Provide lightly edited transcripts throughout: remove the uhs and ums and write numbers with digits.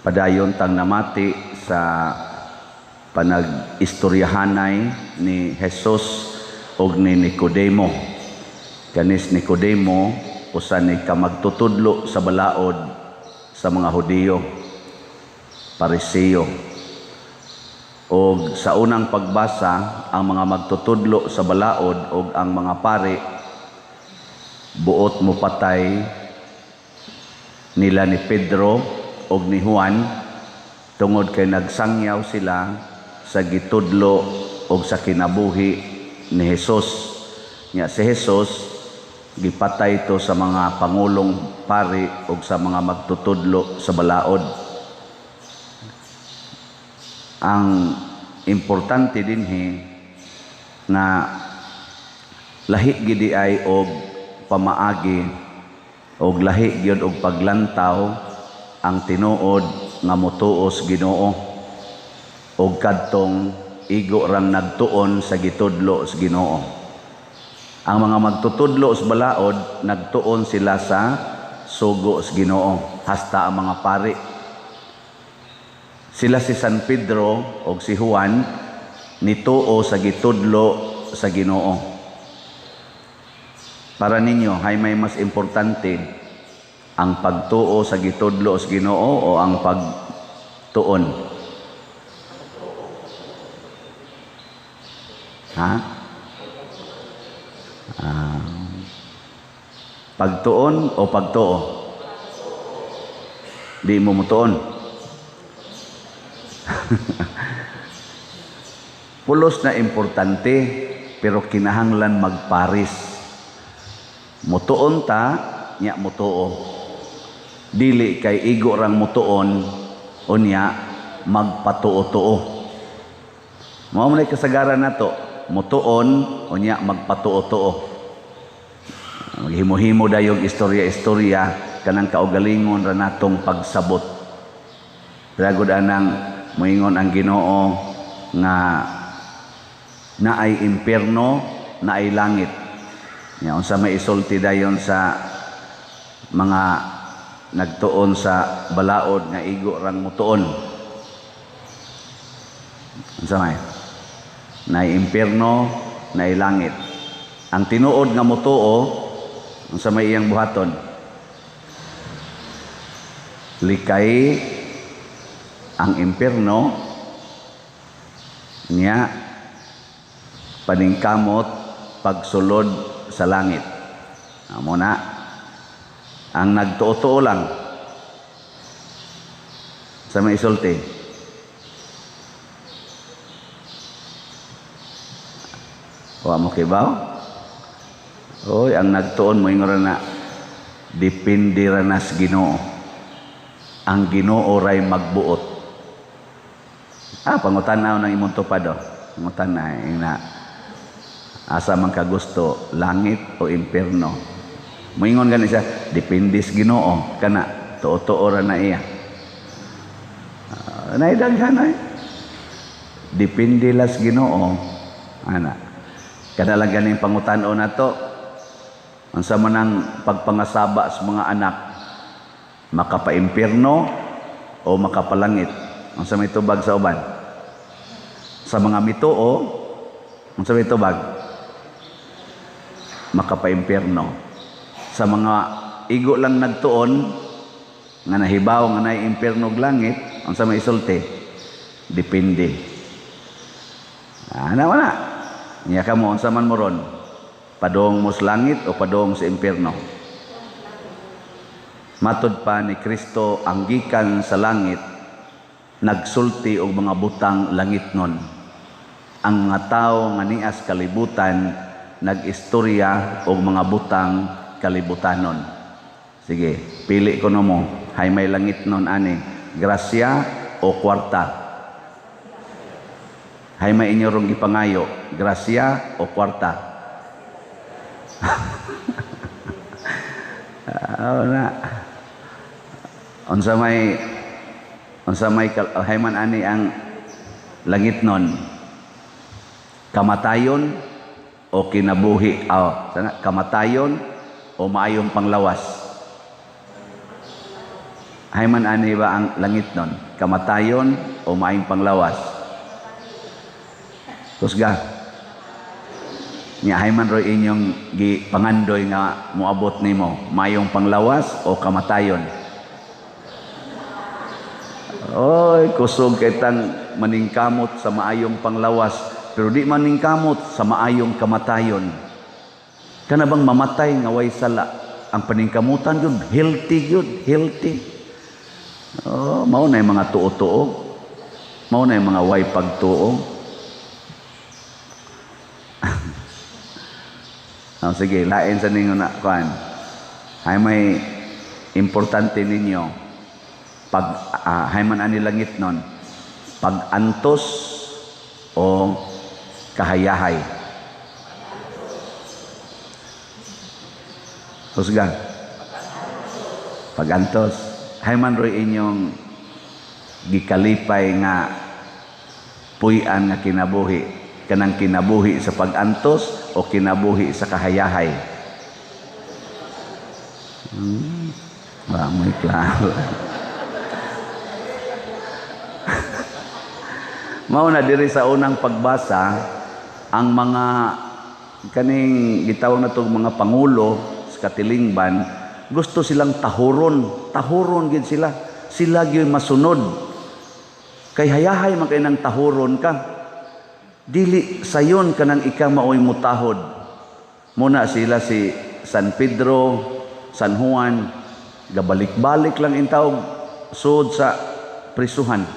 Padayon tang namati sa panag-istoryahanay ni Jesus ug ni Nicodemo. Kanis Nicodemo usa ni ka magtutudlo sa balaod sa mga Hudiyo, Pariseo. Og sa unang pagbasa, ang mga magtutudlo sa balaod ug ang mga pari buot mo patay nila ni Pedro ug ni Juan tungod kay nagsangyaw sila sa gitudlo ug sa kinabuhi ni Jesus. Nya si Jesus gipatay to sa mga pangulong pari ug sa mga magtutudlo sa balaod. Ang importante dinhi nga lahi gidi ay og pamaagi og lahi gyud og paglantaw ang tinuod nga motuo sa Ginoo og kadtong igo rang nagtuon sa gitudlo sa Ginoo. Ang mga magtutudlo sa balaod, nagtuon sila sa sugo sa Ginoo, hasta ang mga pari. Sila si San Pedro og si Juan nituo sa gitudlo sa Ginoo. Para ninyo, hay may mas importante, ang pagtuo sa gitudlo sa Ginoo o ang pagtuon? Ha? Pagtuon o pagtuo? Di mo mutuon. Pulos na importante, pero kinahanglan magparis. Mutuon ta, nya mutuo. Dili kay igo rang mutuon, unya magpatuo-tuo. Mao man kasagaran nato, mutuon, unya magpatuo-tuo. Maghimo-himo dayong istorya-istorya kanang kaugalingon ra natong pagsabot. Pero anang moingon ang Ginoo nga naay impierno, naay langit. Nya unsa may isulti dayon sa mga nagtuon sa balaod nga igo rang mutuon? Unsa may? Naay impierno, naay langit. Ang tinuod nga mutuo, unsa may iyang buhaton? Likay ang impierno, nya paningkamot pagsulod sa langit. Amo na ang nagtuo-tuo lang sa may isulti. Wa mo kibaw? Oy, ang nagtuon mo ingon na depende ra na sa Ginoo. Ang Ginoo ray magbuot. Pangutanaw ng imong tupad oh. Pangutana ina asa man ka gusto, langit o impierno? Moingon gani siya, depende sa Ginoo kana tuo-tuo ra na iya. Naidaghan ay. Depende las Ginoo ana. Kada lang ganing pangutan-on nato, unsa man ang pagpangasaba sa mga anak, makapaimpierno o makapalangit? Unsa may tubag sa uban? Sa mga mituo, unsa may tubag? Makapaimpierno. Sa mga igo lang nagtuon nga nahibaw nga naay impierno ug langit, unsa may isulti? Depende. Ana wala. Nya kamo unsa man mo ron? Padong mo sa langit o padong sa impierno? Matod pa ni Kristo ang gikan sa langit nagsulti og mga butang langit nun. Ang mga tawo nga nias kalibutan nag-istorya og mga butang kalibutanon. Sige, pili ko no mo. Hay may langit nun ani, grasya o kwarta? Hay may inyo rong gipangayo, grasya o kwarta? Na. Unsa may hay man ani ang langit nun? Kamatayon o kinabuhi? Oh, sana, kamatayon o maayong panglawas? Hay man ani ba ang langit nun? Kamatayon o maayong panglawas? Kusga. Nya hay man roy inyong gipangandoy nga moabot nimo, maayong panglawas o kamatayon? Oy, kusog kay tang maningkamot sa maayong panglawas, pero di maningkamot sa maayong kamatayon. Kana bang mamatay nga way sala, ang paningkamutan yun, healthy yun, healthy. Oh, mao na yung mga tuo-tuo. Mao na yung mga way pagtuo. Oh, sige, lain sa ninyo na kuan. Hay may importante ninyo pag hay man ani langit nun, pag-antos o kahayahay. Husga. Pag-antos. Hay man roy inyong gikalipay nga puy-an nga kinabuhi, kanang kinabuhi sa pag-antos o kinabuhi sa kahayahay? Wa mo'y klaro. Mao na diri sa unang pagbasa, ang mga kaning gitawag na tong mga pangulo sa katilingban, gusto silang tahuron, tahuron gid sila. Sila gyud masunod. Kay hayahay man kay nang tahuron ka. Dili sayon kanang ikaw maoy mutahod. Muna sila si San Pedro, San Juan, gabalik-balik lang intawog sud sa prisuhan.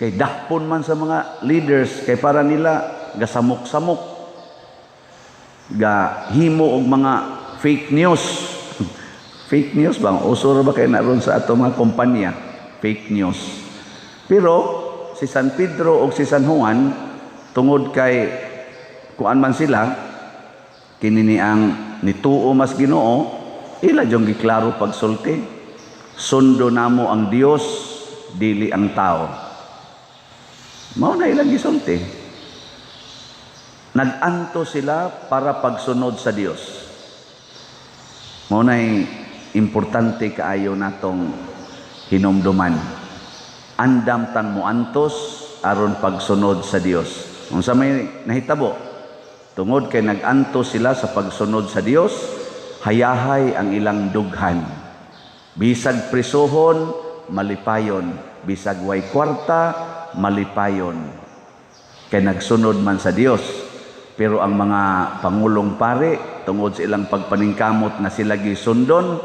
Kay dakpon man sa mga leaders kay para nila gasamok-samok, gahimo og mga fake news. Fake news bang uso ra ba kay naron sa ato mga kumpanya, fake news. Pero si San Pedro og si San Juan, tungod kay kuan man sila, kini ni ang nituo mas Ginoo, ila jung giklaro pagsulti, sundo namo ang Dios, dili ang tao. Mao na ilang gisulti. Nag-anto sila para pagsunod sa Dios. Mao na'y importante kaayo natong hinumduman. Andam tang moantos aron pagsunod sa Dios. Unsa may nahitabo? Tungod kay nag-antos sila sa pagsunod sa Dios, hayahay ang ilang dughan. Bisag prisuhon, malipayon. Bisag way kwarta, malipayon. Kay nagsunod man sa Dios. Pero ang mga pangulong pare, tungod sa ilang pagpaningkamot nga sila gisundon,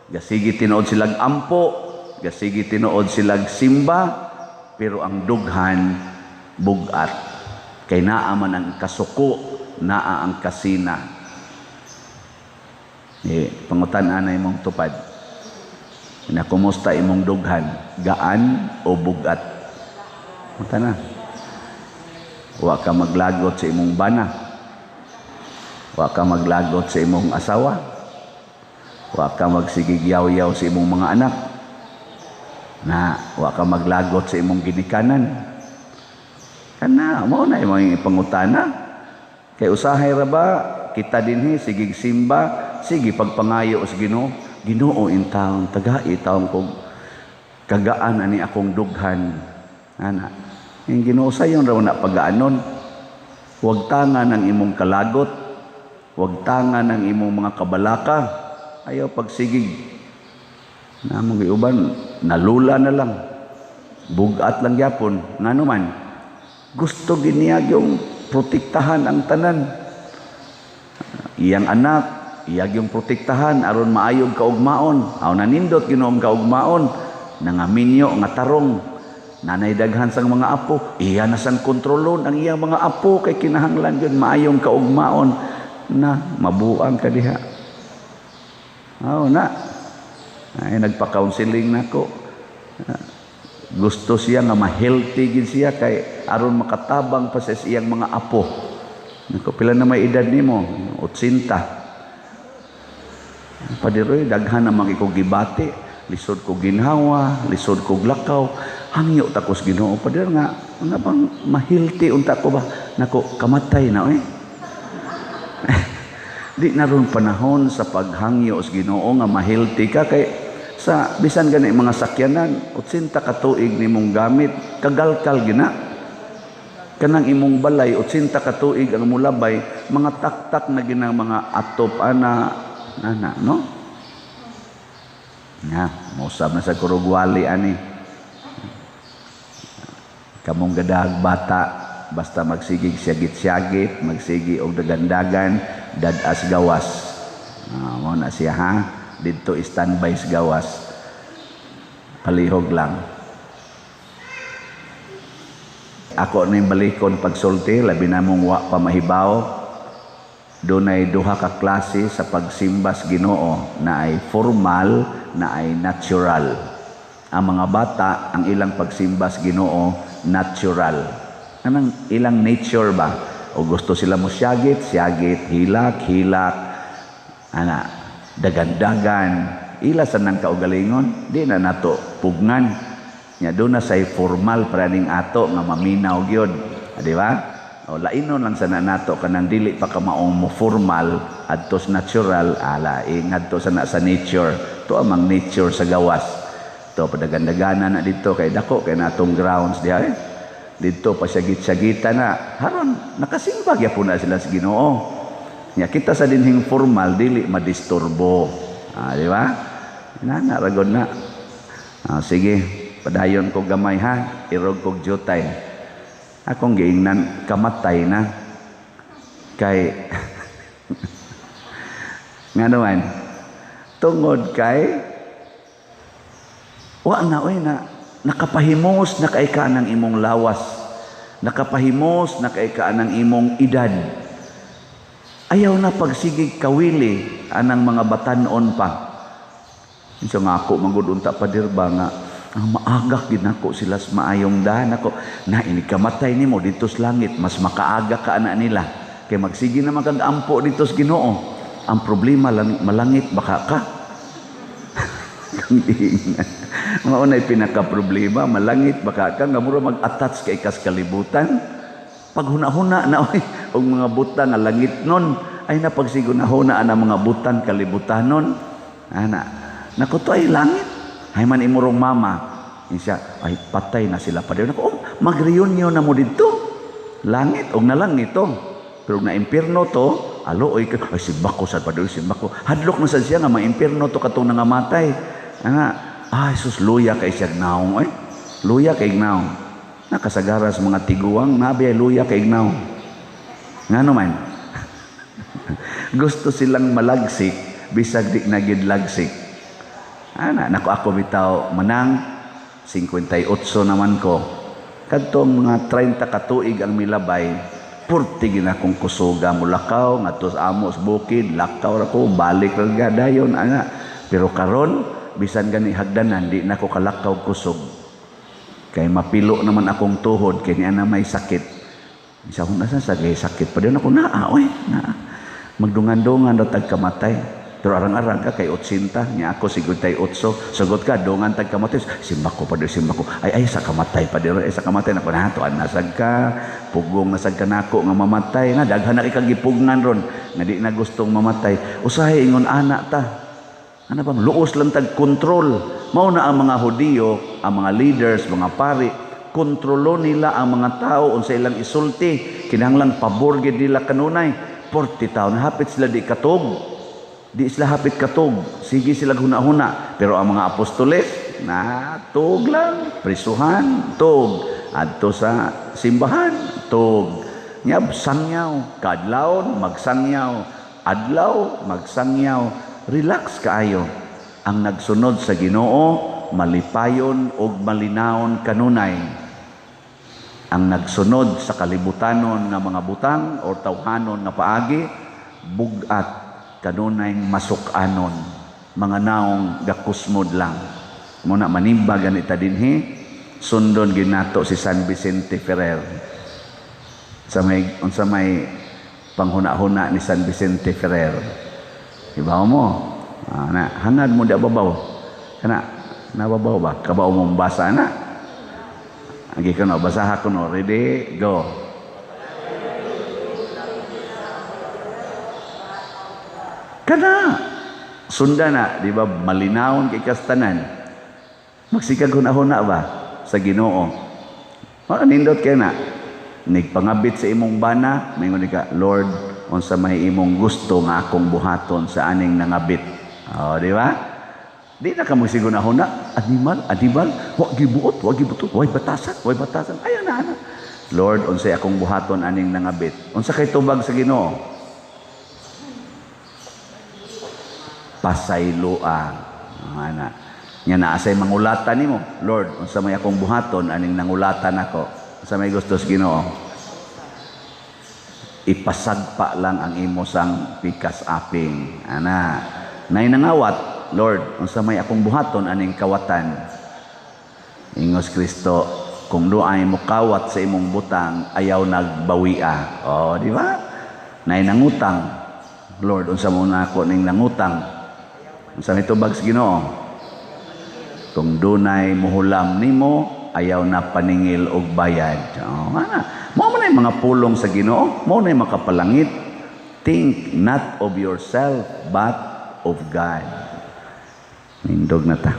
gasigi tinuod silang ampo, gasigi tinuod silang simba, pero ang dughan bugat. Kay naa man ang kasuko, naa ang kasina. Eh, pangutan-an na imong tupad. Na kumusta imong dughan, gaan o bugat? Punta na. Wa ka maglagot sa imong bana. Wa ka maglagot sa imong asawa. Wa ka magsigig yaw-yaw sa imong mga anak. Na wa ka maglagot sa imong ginikanan. Kana mao na imong ipangutana. Kay usahay ra ba kita dinhi sigig simba, sige pagpangayo sa Ginoo. Ginoo intawon tagai taon kog kagaan ani akong dughan. Ana. Yung Ginoo sayon raw na pagaanon. Huwag tanga ng imong kalagot, huwag tanga ng imong mga kabalaka. Ayaw pagsigig. Namong giuban, nalula na lang. Bugat lang gyapon. Ngano man, gusto giniya yung protektahan ang tanan. Iyang anak, iya yung protektahan aron maayog kaugmaon. Aw nanindot Ginoong kaugmaon, nangaminyo nga tarong. Nanay daghan sang mga apo, iya na sang kontrolon ang iyang mga apo kay kinahanglan gyud maayong kaugmaon na mabuang ka diha. Aw na. Ay nagpa-counseling nako. Gusto siya nga ma-healthy gid siya kay aron makatabang pa sa iyang mga apo. Nako pila na may edad nimo? 80. Padiroy daghan na man ko gibati, lisod ko ginhawa, lisod ko lakaw. Hangyo takos Ginoo pader nga nga bang mahilti unta ko ba nako kamatay na oy. Di na ron panahon sa paghangyo sa Ginoo nga mahilti ka kay Sa bisan gani mga sakyanan, 80 ka tuig nimong gamit, kagalkal gina. Kanang imong balay, 80 ka tuig ang mulabay, mga taktak na ginang mga atop ana ana, no? Nga, mausab na sa kurugwali ani. Kamong gadag bata, basta magsigig siyagit-siyagit, magsigi og dagandagan, dadas gawas. Mo na siya ha, didto standby sa gawas. Palihog lang. Ako ning balikon pagsulti, labi na mong wa pa mahibaw. Dunay duha ka klase sa pagsimba sa Ginoo, na ay formal, na ay natural. Ang mga bata, ang ilang pagsimba sa Ginoo natural. Anang ilang nature ba? O gusto sila mo siyagit, siyagit, hilak, hilak, ana, dagandagan, ila sa nang kaugalingon, di na nato pugngan. Nya doon na say formal praning ato nga maminaw gyud, di ba? O lainon lang sana nato kanang dili pa ka maong mo formal adtos natural, ala ngadto sana sa nature. To amang nature sa gawas. To padagandagana na dito kay dako kay natong grounds diha eh. Dito pa syagit-syagita na. Haron nakasimba gyapon na sila sa Ginoo. Nya kita sa dinhing formal dili madisturbo. Di ba? Nana ragod na. Sige. Padayon ko gamay ha, irog kog jutay. Akong giingnan kamatay na. Kay nga naman, tungod kay wa na oy na nakapahimos na kay ka ng imong lawas, nakapahimos na kay ka ng imong edad. Ayaw na pagsigig kawili anang mga batan-on pa. Insa nga ako manggod unta padir ba nga ang maagak gid nako sila sa maayong dahan ako na ini kamatay nimo dito sa langit, mas makaaga ka ana nila kay magsige na man kag ampo dito sa Ginoo. Ang problema lang malangit baka ka. Mao nay pinaka problema, malangit baka ka nga mura mag-attach kay kas kalibutan. Paghuna-huna na oy og mga butang nga langit nun ay napagsigunahuna ana mga butang kalibutanon ana nako to ay langit. Hay man imurong mama, siya, ay patay na sila pa. Nako, oh, mag-reunion na mo dito. Langit, og nalangit to. Pero na impierno to, alo, oy, ay, simbako sad pa doon, simbako. Hadlok na sad siya nga ma-impierno to katong nangamatay. Ana, ay, sus, luya kay siya naong, ay. Luya kay naong. Nakasagara sa mga tiguang, nabi ay luya kay naong. Nga naman, gusto silang malagsik, bisag di na gid lagsik. Ana, nako ako bitaw manang 58 naman ko. Kadtong mga 30 ka tuig ang milabay, purti gina akong kusuga mulakaw ngadto sa amo sa bukid, lakaw ra ko, balik ra gadayon ana. Pero karon bisan gani hagdanan di na ko kalakaw kusog. Kay mapilo naman akong tuhod kay niya na may sakit. Bisa akong nasa sa sakit pa din ako naa oy, naa. Magdungan-dungan ra tag kamatay. Pero arang-arang ka kay 80, niya ako 58. Sagot ka, dungan tag kamatay. Simba ko pa simba ko. Ay, ay, sa kamatay pa ay sa kamatay. Nako, nahatuan nasag ka, pugong nasag ka nako nga mamatay. Na, daghan na ikang gipugngan ron, nga di na gustong mamatay. Usahay, ingon anak ta. Ano ba, luos lang tag kontrol. Mao na ang mga Hudiyo, ang mga leaders, mga pari, kontrolo nila ang mga tao unsa ilang isulti. Kinahanglan pabor gid nila kanunay. 40 taon, hapit sila di katog. Di sila hapit katog. Sige sila huna-huna. Pero ang mga apostoles, na tug lang. Prisuhan, tug. Adto sa simbahan, tug. Nyab, sangyaw. Kadlawon, magsangyaw. Adlaw, magsangyaw. Relax kaayo. Ang nagsunod sa Ginoo, malipayon og malinaon kanunay. Ang nagsunod sa kalibutanon nga mga butang o tawhanon nga paagi, bugat kanunay masuk-anon, mga naong gakusmod lang. Muna manimba ganita dinhi, sundon ginato si San Vicente Ferrer. Sa may unsa may panghuna-huna ni San Vicente Ferrer. Ibaw mo. Na hangad mo di ababaw. Kana nababaw ba? Kabaw mong basa na. Agi ko no, basaha ko no. Ready, go. Kana Sunda na, di ba? Malinawon kay kastanan. Magsikag hunahuna ba sa Ginoo? Mao nindot kay na. Nigpangabit sa imong bana, maingon ka, "Lord, unsa may imong gusto nga akong buhaton sa aning nangabit?" Oh, di ba? Di na ka magsigunahuna, animal, animal, wa gibuot, wa gibuot, way batasan, way batasan. Ayaw na, ana. "Lord, unsay akong buhaton aning nangabit?" Unsa kay tubag sa Ginoo? Pasayloa. Ana. Nya naa say mangulatan nimo. "Lord, unsa may akong buhaton aning nangulatan ako?" Unsa may gusto sa Ginoo? Ipasagpa lang ang imo sang pikas aping. Ana. Nay nangawat, "Lord, unsa may akong buhaton aning kawatan?" Ingos Kristo, kung doay mo kawat sa imong butang, ayaw nagbawia. Oh, di ba? Nay nangutang, "Lord, unsa mo na ako ning nangutang?" Unsa may tubag sa Ginoo? Kung dunay muhulam nimo, ayaw na paningil og bayad. Oh, ana. Mao man ay mga pulong sa Ginoo, mao na makapalangit. Think not of yourself, but of God. Nindog na ta.